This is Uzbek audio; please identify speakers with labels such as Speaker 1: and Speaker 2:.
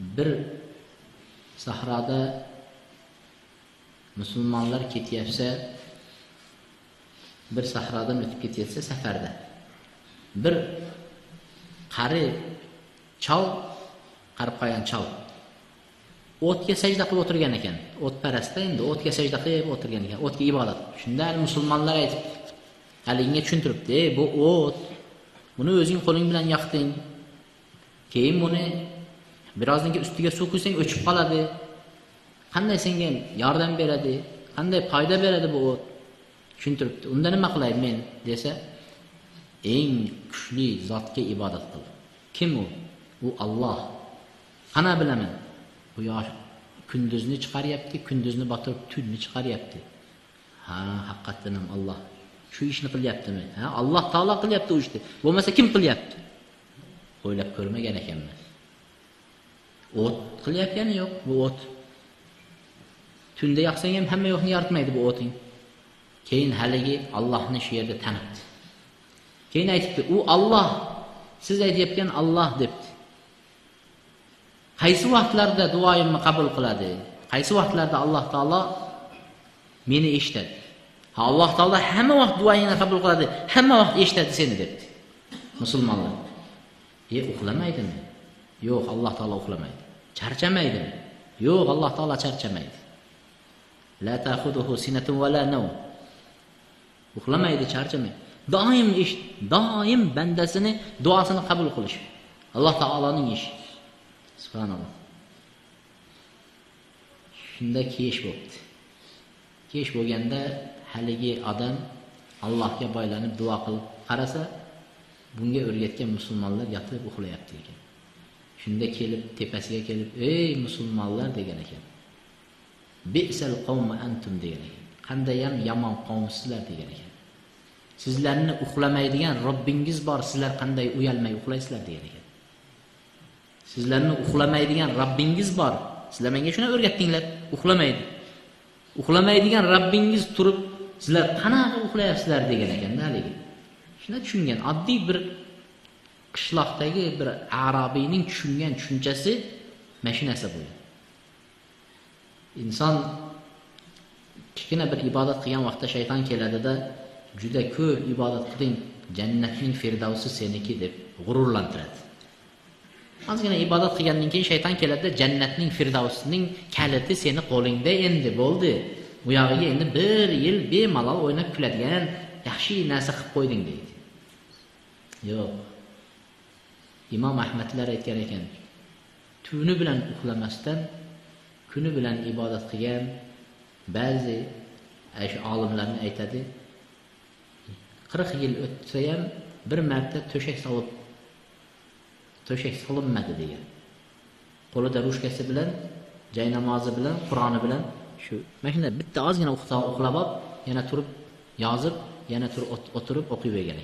Speaker 1: Bir sahroda musulmonlar ketyapsa, bir sahrodan o'tib ketyapsa safarda. Bir qari chol, qarib qo'ygan chol o'tga sajda qilib o'tirgan ekan. O'tparastda endi o'tga sajda qilib o'tirgan ekan, o'tga ibodat. Shunda musulmonlar aytibdi, haliginga tushuntiribdi, bu o't, buni o'zing qo'ling bilan yoqding. Keyin buni birozdan keyin ustiga suv quysang o'chib qoladi. Qanday senga yordam beradi? Qanday foyda beradi bu o't? Tushuntiribdi. Unda nima qilay men desa, eng kuchli zotga ibodat qil. Kim u? U Alloh. Qana bilaman? Quyosh kunduzni chiqaryapti, kunduzni botirib tunni chiqaryapti. Ha, haqiqatan ham Alloh shu ishni qilyaptimi? Ha, Alloh taolo qilyapti u ishni. Bo'lmasa kim qilyapti? O'ylab ko'rmagan ekanman. O't qilyapgani yo'q, bu o't. Tunda yoqsang ham hamma yo'qni yoritmaydi bu o'ting. Keyin haligi Allohni shu yerda tanibdi. Keyin aytibdi, u Alloh, siz aytayotgan Alloh debdi. Qaysi vaqtlarda duoyimni qabul qiladi? Qaysi vaqtlarda Alloh taolo meni eshitadi? Ha, Alloh taolo hamma vaqt duoyingni qabul qiladi, hamma vaqt eshitadi seni debdi. Musulmonlar. Uxlamaydimi? Yo'q, Alloh taolo uxlamaydi. Charchamaydimi? Yo'q, Alloh taolo charchamaydi. La ta'khuduhu sinatun va la nawm. Uxlamaydi, charchamaydi. Doim eshit, doim bandasini duosini qabul qilish. Alloh taoloning ishi. Subhanalloh. Shunda kesh bo'pti. Kesh bo'lganda haligi odam Allohga boylanib duo qilib qarasa, bunga o'rgatgan musulmonlar yotib uxlayapti ekan. Shunda kelib tepasiga kelib, "Ey musulmonlar" degan ekan. Bi'sal qawmu antum degan ekan. Qanday ham yomon qavmsizlar degan ekan. Sizlarni uxlamaydigan Robbingiz bor, sizlar qanday uyalmay uxlaysizlar degan ekan. Sizlarni uxlamaydigan Robbingiz bor. Sizlar menga shuni o'rgatdinglar, uxlamaydi. Uxlamaydigan Robbingiz turib, sizlar qanaqa uxlayapsizlar degan ekanda haligi. Shuni tushungan oddiy bir qishloqdagi bir arabiyning tushungan tushunchasi mana shu narsa bo'lgan. Inson kichkina bir ibodat qilgan vaqtda shayton keladida, juda ko'p ibodat qilding, jannatning firdavsi seniki deb g'ururlantiradi. Ozgina ibodat qilgandan keyin shayton keladida, jannatning firdavsining kaliti seni qo'lingda endi bo'ldi. U yog'iga endi bir yil bemalol o'ynab kuladigan yaxshi narsa qilib qo'yding deydi. Yo'q. Imom Ahmadlar aytgan ekan, tuni bilan uxlamasdan kuni bilan ibodat qilgan ba'zi olimlarni aytadi, 40 yil o'tsa ham bir marta to'shak solinmadi degan. Qo'lida rushkasi bilan, jay namozi bilan, Qur'oni bilan shu mana shunda bitta ozgina uxlab olib, yana turib yozib, yana turib o'tirib o'qiyvergan.